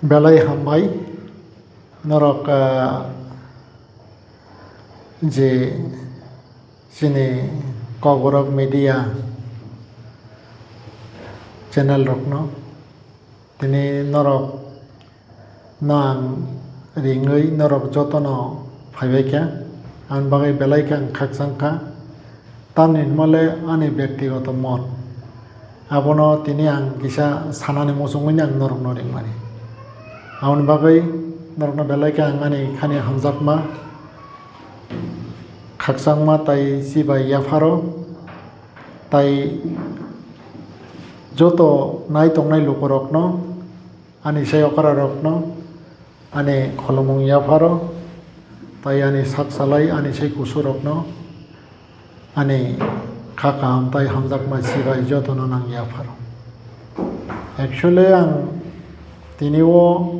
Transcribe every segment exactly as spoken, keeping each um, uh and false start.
Belai hambai norok, ah, je chini Kokborok Media channel rokno, tini norok no ang ringwi norok jotono phaibai kha, ang bagwi belai khe ang khakchang kha. Tamni hwnmale ani bektigoto mot. Abono tini ang kisa sanani muchungwi ang norokno ringmani. Aboni bagwi norokno belai khe ang ani khani hamjakma, khakchangma tai chibai yapharo, tai joto nai tongnai lukurokno, ani sai okrarokno, ani kholomung yapharo, tai ani sak salai, ani sai kusurokno, ani kha kaham tai hamjakma chibai jotono nang yapharo. Actually, ang tini o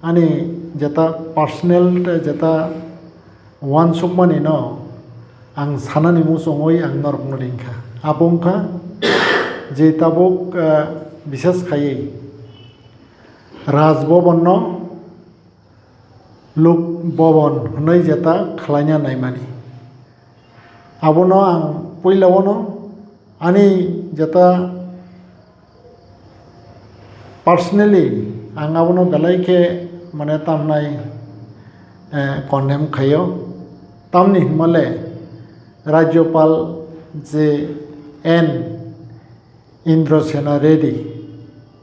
ani jeta personal tei jeta uansukmani no ang sanani muchungwi ang norokno ringkha. Abo wngkha je tabuk, eh, bises khaiwi Raj Bhavan no Lok Bhavan hwnwi jeta khlaina naimani. Abono ang puila ono ani jeta personally ang abono belai khe mane tamnai, eh, condemn khaio. Tamni hwnmale Rajyopal je N Indra Sena Reddy,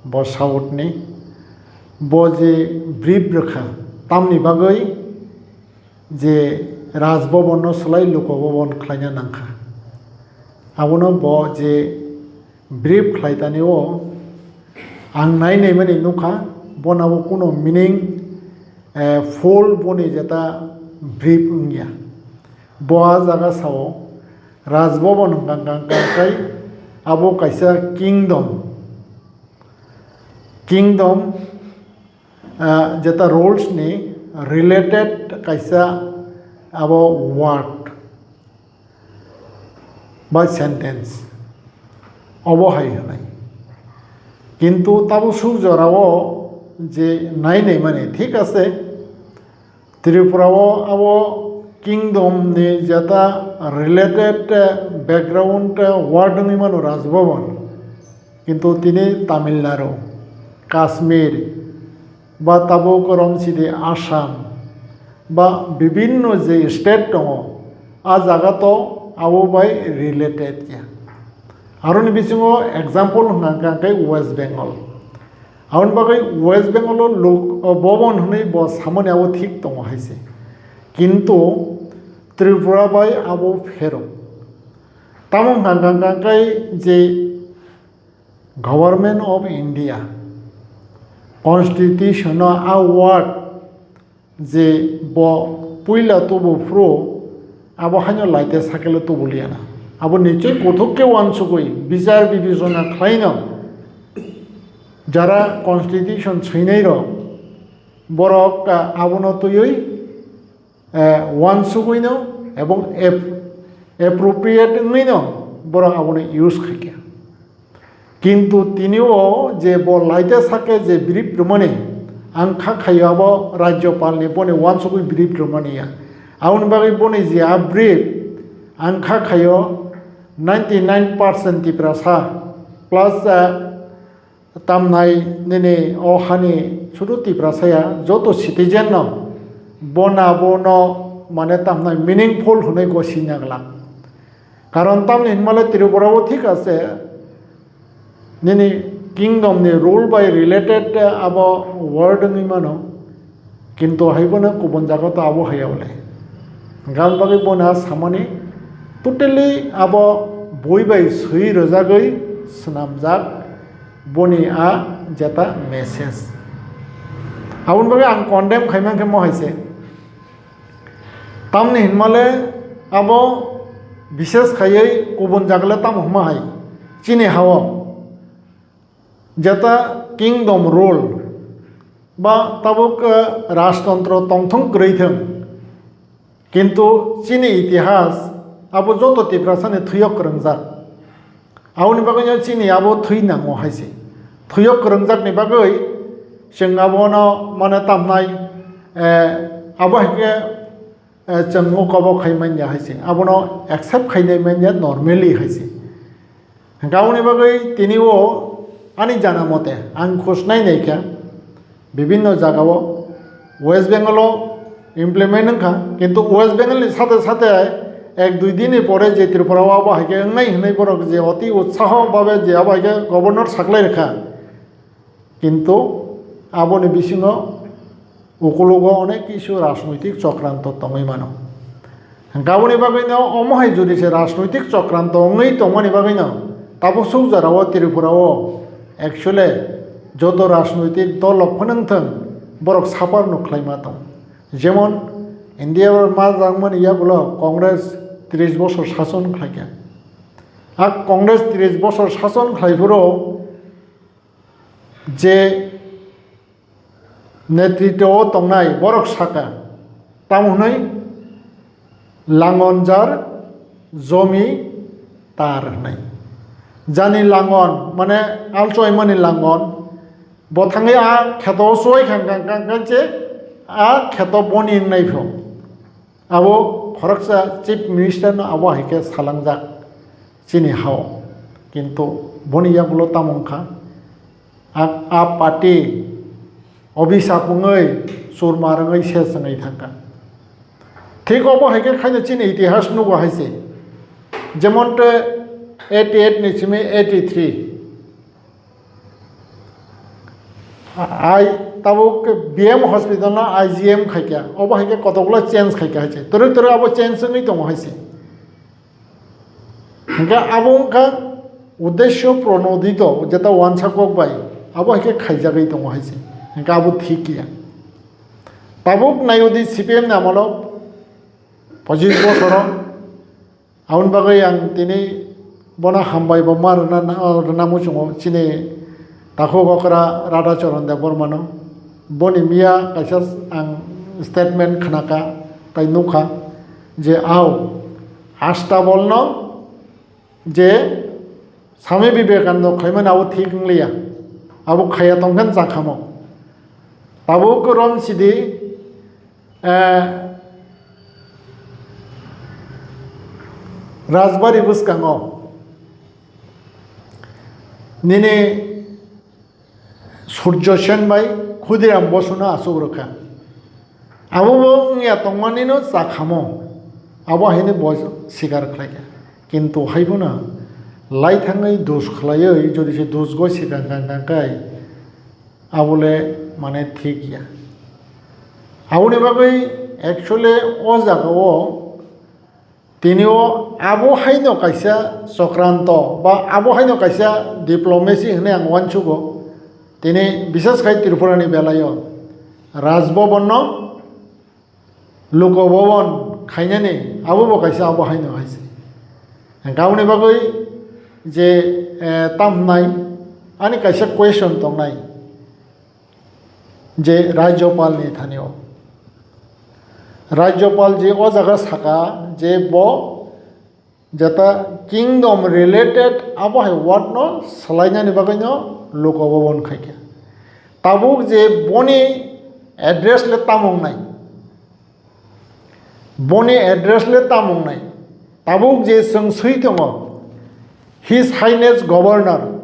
bo South ni, bo je brief rwkha, tamni bagwi je Raj Bhavan no swlai Lok Bhavan khlaina nangkha. Abono bo je brief khlai tani o ang nai naimani nukha, bona bo kuno meaning, eh, full boni jeta brief wngya. Bo a jaga sao Raj Bhavan hwnkha kha, hwnkha khe abo kaisa kingdom, kingdom, ah, jeta rules ni related kaisa abo word ba sentence obo hai hwnwi. Kintu tabo suk jorao je nai naimani, thik ase, Tripura o abo kingdom ni jeta related, eh, background, eh, word wngwi mano Raj Bhavan. Kintu tini Tamil Nadu, Kashmir, ba tabuk romsidi Assam, ba bibinno je state tongo, a jaga to abo bai related ya. Aroni bisingo example hwnkha khe West Bengal. Aboni bagwi West Bengal o Lok Bhavan hwnwi bo samani abo thik tongo hai se. Kintu Tripura bai abo pherok. Tamo hwnkha khe je Government of India Constitution o a word je bo puila tubu phuru, abo haino laite sakelo tubu liya na. Abo nichoi kothok khe uansugwi bichar bibechona khlaino jara constitution swinai rok, borok, ah, abono twiwi, eh, uansugwino ebong ap-, appropriate wngwino borok abono use khaikha. Kintu tini o je bo laite sake je brief rwmani, ang kha khaio abo Rajyopal ni boni uansugwi brief rwmani ya. Aboni bagwi boni je a brief, ang kha khaio ninety nine percent Tiprasa plus, ah, tamnai nini o hani sudu Tiprasa ya, joto citizen no bona bono mane tamnai meaningful hwnwi gosina glak. Karon tamni hinmale Tripura o thik ase, nini kingdom ni rule bai related abo word wngwi mano, kintu hai bono kubun jaga to abo hai ya le. Gan bagwi bono samani totally abo boi bai swi rwjagwi swnamjak boni a jeta message. Aboni bagwi ang condemn khaimang khe mo hai se. Tamni hinmale abo bishes khaiwi kubun jagale tamo hwnma hai, chini hao jeta kingdom rule ba tabuk, eh, rajtontro tongthong kwrwi thwng, kintu chini itihas abo joto Tiprasani thwio kwrwngjak. Aboni bagwino chini abo thwi nango hai se. Thwio kwrwngjakni bagwi chwng abono mane tamnai, eh, abo hai khe, eh, chwng mokabo khai manya hai se, abono accept khainai manya normally hai se. Hwnkhe aboni bagwi tini o ani jana mote ang khosnai naikha bibinno jagao West Bengal o implement wngkha, kintu West Bengal ni sate sate ek dui din ni pore je Tripura o abo hai khe wngnai hwnwi borok je oti utsaho babe je abo hai khe governor saklai rwkha. Kintu aboni bisingo ukulugo onek kisu rajnoitik chokranto tongwi mano. Hwnkhe aboni bagwino omo hai jodi se rajnoitik chokranto wngwi tongmani bagwino tabuk suk jora o Tripura o actually joto rajnoitik dol rok phano wngthwng borok suffer no khlaima tong. Jemon India o ma jangmani yagulo Congress tris bosor sason khlaikha. A Congress tris bosor sason khlaiphuru je netritwo o tongnai borok saka, tamo hwnwi langon jar jomi tar hwnwi. Jani langon mane alchoimani langon, bo thangwi a kheto o chuwai kha, kha, kha, kha se a kheto boni wngnai pho. Abo khoroksa Chief Minister no abo hai khe salangjak chini hao. Kintu boni yagulo tamo wngkha, a, a party obisap wngwi churma rwngwi ses wngwi thangkha. Thik obo hai khe khaino chini itihas nugo hai se. Jemon te eighty eight ni simi eighty three. Ai tabuk B M hospital no I G M khaikha, obo hai khe kotokgulo change khaikha hai se. Toroi toroi abo change wngwi tongo hai se. Hwnkhe abo wngkha uddesho pronodito, jeta wansa kok bai, abo hai khe khaijagwi tongo hai se. Hwnkhe abo thik ya. Tabuk naiyo di C P M ni amolo pochis bosoro. Aboni bagwi ang tini bono hambai bo ma rwna, rwna muchungo chini takhuk okra Radhacharan Debbarmano. Boni miya kaisa ang statement khnakha tai nukha je ao Astabolno je Swami Vivekanando khlaimani abo thik wngliya, abo khaiya tongkhe chakhamo. Tabuk rom sidi, eh, Rajbari bwskango nini Surjo Sen bai Khudiram Bosuno asuk rwkha. Abobo wngya tongmanino chakhamo, abo haino bo sikar khlaikha. Kintu haiphano lai thangwi dus khlaiwi jodi se dusgo sikang kang kang kai, abole mane thik ya. Aboni bagwi actually o jagao tini o abo haino kaisa chokranto ba abo haino kaisa diplomacy hwnwi ang uansugo. Tini bishes khai Tripura ni belai o Raj Bhavan no Lok Bhavan khainani abo bo kaisa abo haino hai se. Hwnkhe aboni bagwi je, eh, tamhnai ani kaisa question tongnai je Rajyapal ni thani o. Rajyapal je o jaga saka je bo jeta kingdom related abo hai word no swlainani bagwi no Lok Bhavan khaikha. Tabuk je boni address le tamo wngnai? Boni address le tamo wngnai? Tabuk je chwng swi tongo, His Highness Governor,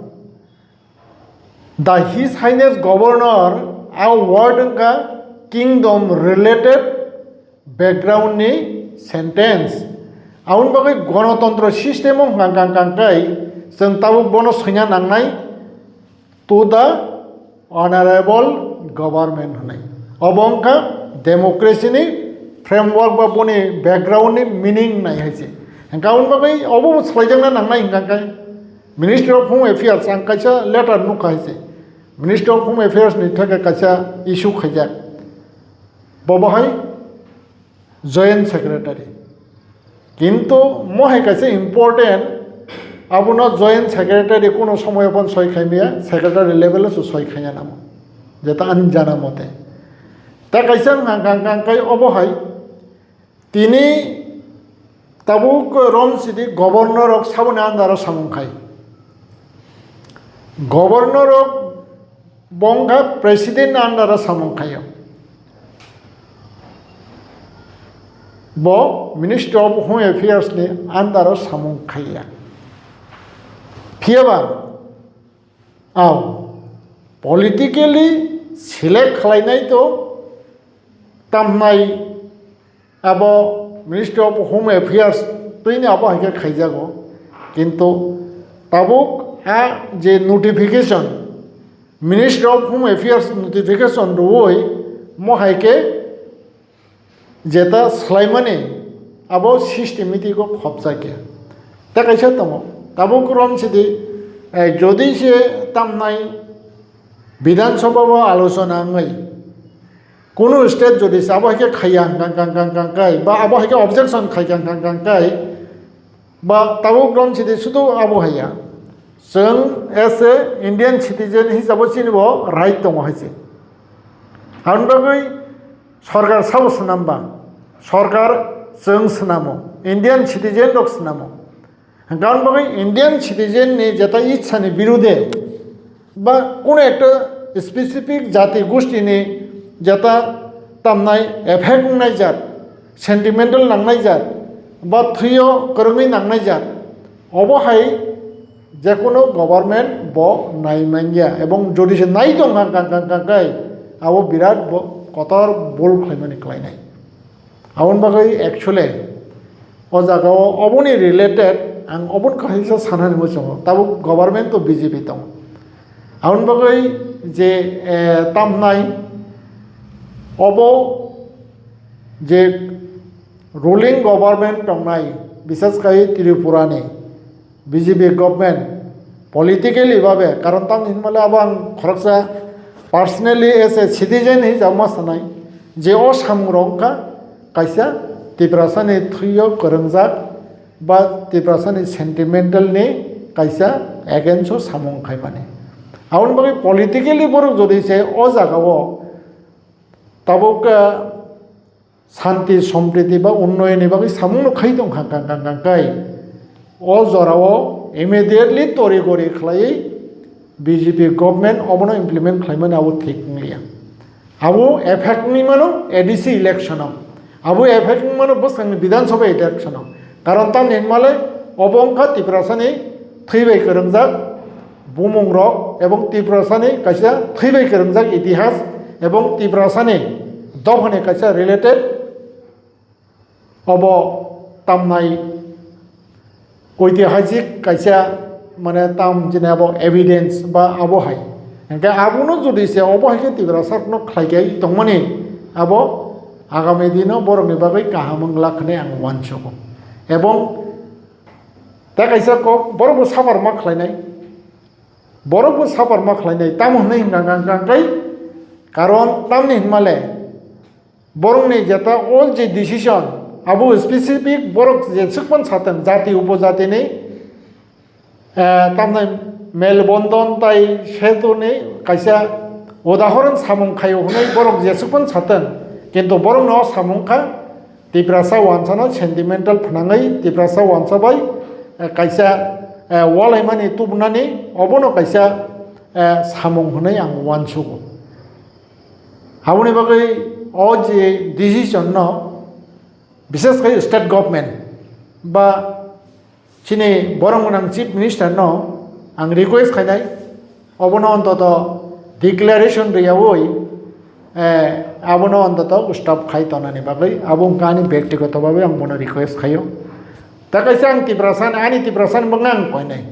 the His Highness Governor, a word wngkha kingdom related background ni sentence. Aboni bagwi gonotontro system o hwnkha kang kang kai chwng tabuk bono swina nangnai to the honorable government hwnwi. Obo wngkha democracy ni framework ba boni background ni meaning nai hai se. Hwnkha aboni bagwi obo bo swlaijakna nangnai hwnkha khe Ministry of Home Affairs ang kaisa letter nukha hai se. Ministry of Home Affairs ni theke kaisa issue khaijak. Bo bahai Joint Secretary. Kintu mo hai kaisa important, abono Joint Secretary kuno somoyo pon soi khaimaya, Secretary level o se soi khaiya namo. Jeta ani jana mote. Ta kaisa hang hang hang kai obo hai. Tini tabuk rom sidi governor rok saboni under o samung khai. Governor rok Bo wngkha president ni under o samung khaio. Bo Ministry of Home Affairs ni under o samung khaiya. Phiyaba, aw, politically select khlainai to tamnai abo Ministry of Home Affairs twini abo hai khe khaijago. Kintu tabuk a je notification, Ministry of Home Affairs notification rwui mo hai khe jeta swlaimani abo systematic o khopjakya. Tei kaisa tongo, tabuk rom sidi, eh, jodi se tamnai Bidhan Sabha o alochona wngwi kunu state jodi se abo hai khe khaiya hwnkha, hwnkha, hwnkha, hwnkha, hwnkha, ba abo hai khe objection khaikha hwnkha, hwnkha, hwnkha, ba tabuk rom sidi sudu abo haiya. Chwng as a Indian citizen hisabo chini bo right tongo hai se. Aboni bagwi sorkar sabo swnam ba? Sorkar chwng swnamo, Indian citizen rok swnamo. Hwnkhe aboni bagwi Indian citizen ni jeta ichha ni birude ba kuno ekta specific jati gosti ni jeta tamnai effect wngnai jat, sentimental nangnai jat, ba thwio kwrwngwi nangnai jat, obo hai jekunu government bo nai manya, ebong jodi se nai tong kha, kha, kha, kha, kha, abo birat bo kotor bul khlaimani khlainai. Aboni bagwi actually o jaga o oboni related ang oboni kaisa sanani muchungo, tabuk government to B J P tongo. Aboni bagwi je, eh, tamnai obo je ruling government tongnai, bises khai Tripura ni B J P government politically babe, karon tamni hinmale abo ang khoroksa personally as a citizen hisab ma sanai je o samung rok wngkha kaisa Tiprasa ni thwio kwrwngjak ba Tiprasa ni sentimental ni kaisa against o samung khaimani. Aboni bagwi politically borok jodi se o jaga o tabuk, ah, Santi, sompriti ba unnoyonni bagwi samungno khai tong kha, kha, kha, kha, khai. O jorao immediately tori gori khlaiwi B J P government obono implement khlaimani abo thik wngliya. Abo effect wngwi mano A D C election o. Abo effect wngwi mano bwskangni Bidhan Sabha election o. Karon tamni hinmale obo wngkha Tiprasani thwi bai kwrwngjak bumung rok ebong Tiprasani kaisa thwi bai kwrwngjak itihas ebong Tiprasani dophani kaisa related obo tamnai oitihasik kaisa mane tam jini abo evidence ba abo hai. Hingke abono jodi se obo hai khe Tiprasa rokno khlai khe tongmani abo agami dino borokni bagwi kaham wng lak hinwi ang uansugo. Ebong tei kaisa kok borokbo suffer ma khlainai, borokbo suffer ma khlainai, tamo hwnwi hwnka hwnka hwnka hwnkhe, karon tamni hwnmale borokni jeta o je decision abo specific borok je swkman satong jati upojatini, eh, tamni melbondon tai setuni kaisa udahoron samung khaio hwnwi borok je swkman satong, kintu borokno samung kha Tiprasa wansano sentimental phnangwi Tiprasa wansa bai, eh, kaisa, eh, walaimani tubunani obono kaisa, eh, samung hwnwi ang uansugo. Aboni bagwi o je decision no bises khai state government ba chini borok gwnang chief minister no ang request khainai, obono ontoto declaration riyaui, eh, abono ontoto stop khai tonani bagwi abo wngkha ani bektigoto bagwi ang bono request khaio. Ta kaisa ang Tiprasani, ani Tiprasani bwkha ang koinai.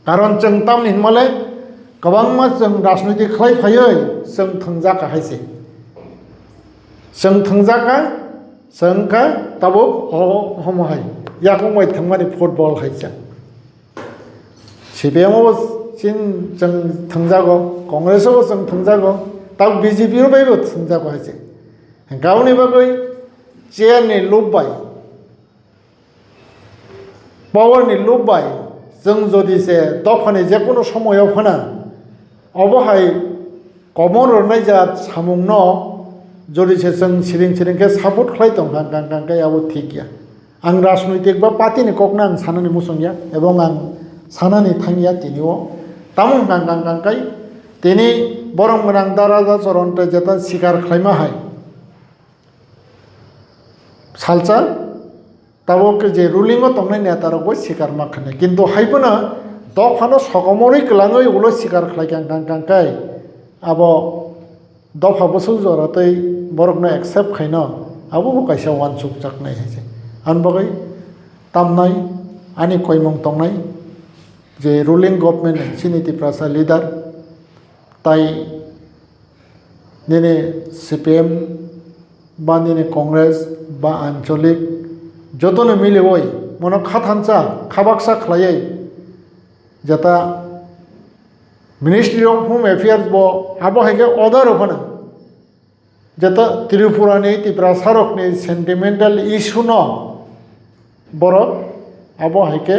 Karon chwng tamni hinmale kwbangma chwng rajniti khlai phaiwi chwng thwngjak hai se. Chwng thwngjak kha, chwng kha tabuk o homo hai. Yakung bai thwngmani football hai chwng. C P M o chin chwng thwngjago, Congress o chwng thwngjago, tabuk B J P o bai bo thwngjago hai se. Gauni bagwi chair ni lob bai, power ni lob bai chwng jodi se dophani jekunu somoyo phano obo hai komon rwnai jat samungno jodi se chwng siring siring khe support khlai tong kha, kang kang khe abo thik ya. Ang rajnoitik ba party ni kokno ang sanani muchung ya, ebong ang sanani thang ya tini o. Tamo kang kang kang kai tini borok gwnang Daraja Choron tei jeta sikar khlaima hai. Salsa tabuk je ruling o tongnai neta rok bo sikar ma khainai, kintu hai phano dophano sokomorwi kwlangwi ulo sikar khlai kang kang kang kai abo dopha bwswk jora tei borokno accept khaino abo bo kaisa uansuk jaknai hai se. Ani bagwi tamnai ani koimung tongnai je ruling government ni chini Tiprasa leader tai nini C P M ba nini Congress ba Anchalik jotono miliwi mono khathansa khabaksa khlaiwi jeta Ministry of Home Affairs bo abo hai khe order rw phano jeta Tripura ni Tiprasa rok ni sentimental issue no borok abo hai khe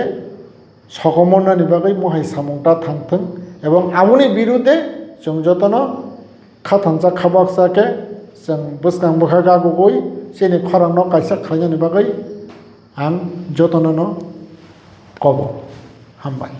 sokomornani bagwi mohai samung ta thang thung ebong aboni birude chwng jotono khathansa khabaksa khe chwng bwskang bwkha gagugwi chini khorang no kaisa khlainani bagwi ang jotono no kobo. Hambai.